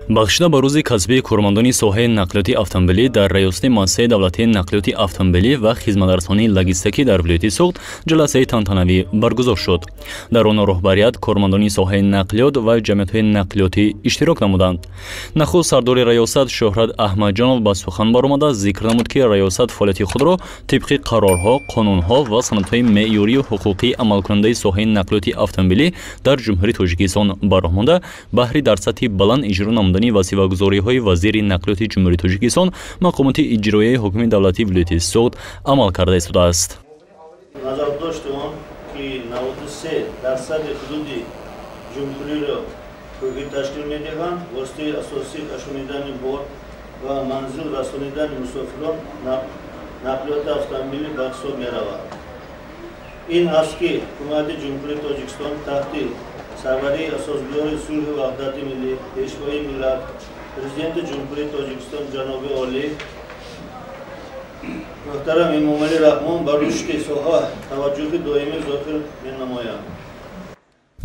Бахшида ба рӯзи касбии кормандони соҳаи нақлиёти автомобилӣ дар раёсати муассисаи давлатии нақлиёти автомобилӣ ва хизматрасонии логистикӣ дар вилояти Суғд ҷаласаи тантанавӣ баргузор шуд. Дар он роҳбарият, кормандони соҳаи нақлиёт ва ҷамъиятҳои нақлиётӣ иштирок намуданд. Нахуст сардори раёсат Шӯҳрат Аҳмадҷонов ба сухан баромада зикр намуд, ки раёсат фаъолияти худро тибқи қарорҳо, қонунҳо ва санадҳои меъёрию ҳуқуқии амалкунандаи соҳаи нақлиёти автомобилӣ дар Ҷумҳурии Тоҷикистон ба роҳ монда, баҳри дар сатҳи баланд иҷро намудани вазифагузориҳои вазири нақлиёти Ҷумҳурии Тоҷикистон, мақомоти иҷроияи ҳукми давлатии вилояти Суғд амал карда истодааст. Назардошти он ки 93% ҳудуди ҷумҳуриро кӯҳӣ ташкил медиҳанд, воситаи асосии кашонидани бор ва манзил расонидани мусофирон нақлиёти автомобилӣ ба ҳисоб меравад. Ин аст, ки Ҳукумати Ҷумҳурии Тоҷикистон таҳти сарварии асосгузори сулҳу ваҳдати миллӣ, Пешвои миллат, Президенти Ҷумҳурии Тоҷикистон ҷаноби олӣ муҳтарам Эмомалӣ Раҳмон ба рушди соҳа таваҷҷӯҳи доимӣ зоҳир менамояд.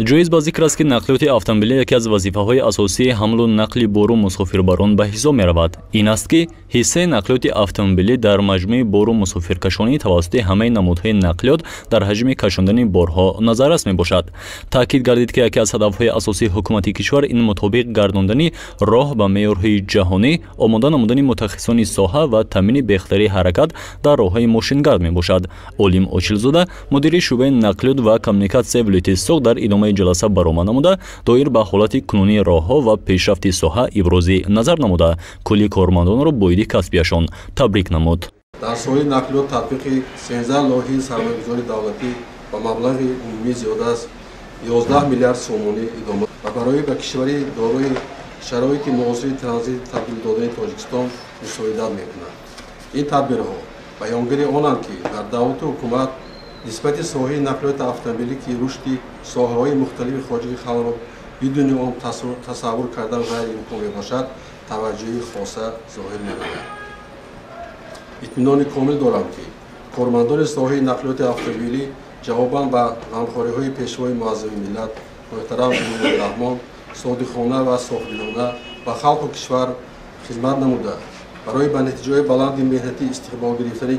Ҷоиз ба зикр аст, ки нақлиёти автомобилӣ яке аз вазифаҳои асосии ҳамлу нақли бору мусофирбарон ба ҳисоб меравад. Ин аст, ки ҳиссаи нақлиёти автомобилӣ дар маҷмӯи бору мусофиркашонӣ тавассути ҳамаи намудҳои нақлиёт дар ҳаҷми кашондани борҳо назаррас мебошад. Таъкид гардид, ки яке аз ҳадафҳои асосии ҳукумати кишвар ин мутобиқ гардондани роҳ ба меъёрҳои ҷаҳонӣ, омода намудани мутахассисони соҳа ва таъмини бехатарии ҳаракат дар роҳҳои мошингард мебошад. Олим Очилзода, мудири шӯъбаи нақлиёт ва коммуникатсияи вилояти Суғд, дар идомаи ҷаласа баромад намуда, доир ба ҳолати кунунии роҳҳо ва пешрафти соҳа ибрози назар намуда, кулли кормандонро бо иди касбияшон табрик намуд. Дар соҳаи нақлиёт татбиқи 13 лоиҳаи сармоягузории давлатӣ ба маблағи умумӣ зиёда аз 11 миллиард сомонӣ идома ва барои ба кишвари дорои шароити муосири транзит табдил додани Тоҷикистон мусоидат мекунад. Ин тадбирҳо баёнгари онанд, ки дар давлату ҳукумат нисбати соҳаи нақлиёти автомобилӣ, ки рушди соҳаҳои мухталифи хоҷагии халқро бидуни он тасаввур кардан ғайриимкон мебошад, таваҷҷӯҳи хоса зоҳир менамояд. Итминони комил дорам, ки кормандони соҳаи нақлиёти автомобилӣ ҷавобан ба ғамхориҳои Пешвои муаззами миллат муҳтарам Эмомалӣ Раҳмон содиқона ва софдилона ба халқу кишвар хизмат намуда, барои ба натиҷаҳои баланди меҳнатӣ истиқбол гирифтани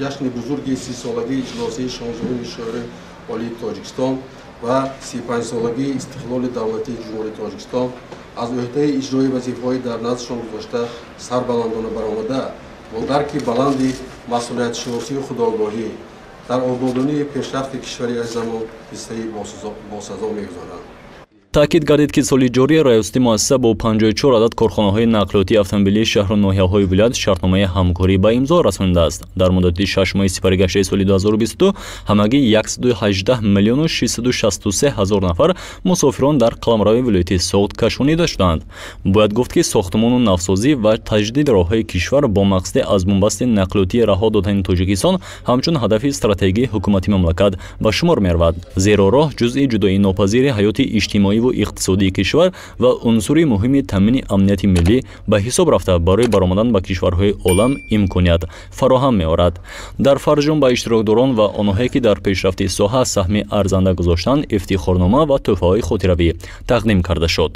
ҷашни бузурги 30-солагии иҷлосияи 16-уми Шӯрои Олии Тоҷикистон ва 35-солагии истиқлоли давлатии Ҷумҳурии Тоҷикистон аз ӯҳдаи иҷрои вазифаҳои дар наздшон гузошта сарбаландона баромада, бо дарки баланди масъулиятшиносию худогоҳӣ дар ободонии пешрафти кишвари азизамон ҳиссаи босазо мегузоранд. Таъкид гардид, ки соли ҷорӣ раёсати муассиса бо 54 адад корхонаҳои нақлиётии автомобилии шаҳру ноҳияҳои вилоят шартномаи ҳамкорӣ ба имзо расонидааст. Дар муддати 6 моҳи сипаригаштаи соли 2022 ҳамагӣ 118 миллиону 663 ҳазор нафар мусофирон дар қаламрави вилояти Суғд кашонида шуданд. Бояд гуфт, ки сохтмону навсозӣ ва таҷдиди роҳҳои кишвар бо мақсади аз бунбасти нақлиётӣ раҳо додани Тоҷикистон ҳамчун ҳадафи стратегии ҳукумати мамлакат ба шумор меравад, зеро роҳ ҷузъи ҷудоинопазири ҳаёти иҷтимоиву иқтисодии кишвар ва унсури муҳими таъмини амнияти миллӣ ба ҳисоб рафта, барои баромадан ба кишварҳои олам имконият фароҳам меорад. Дар фарҷом ба иштирокдорон ва онҳое, ки дар пешрафти соҳа саҳми арзанда гузоштанд, ифтихорнома ва тӯҳфаҳои хотиравӣ тақдим карда шуд.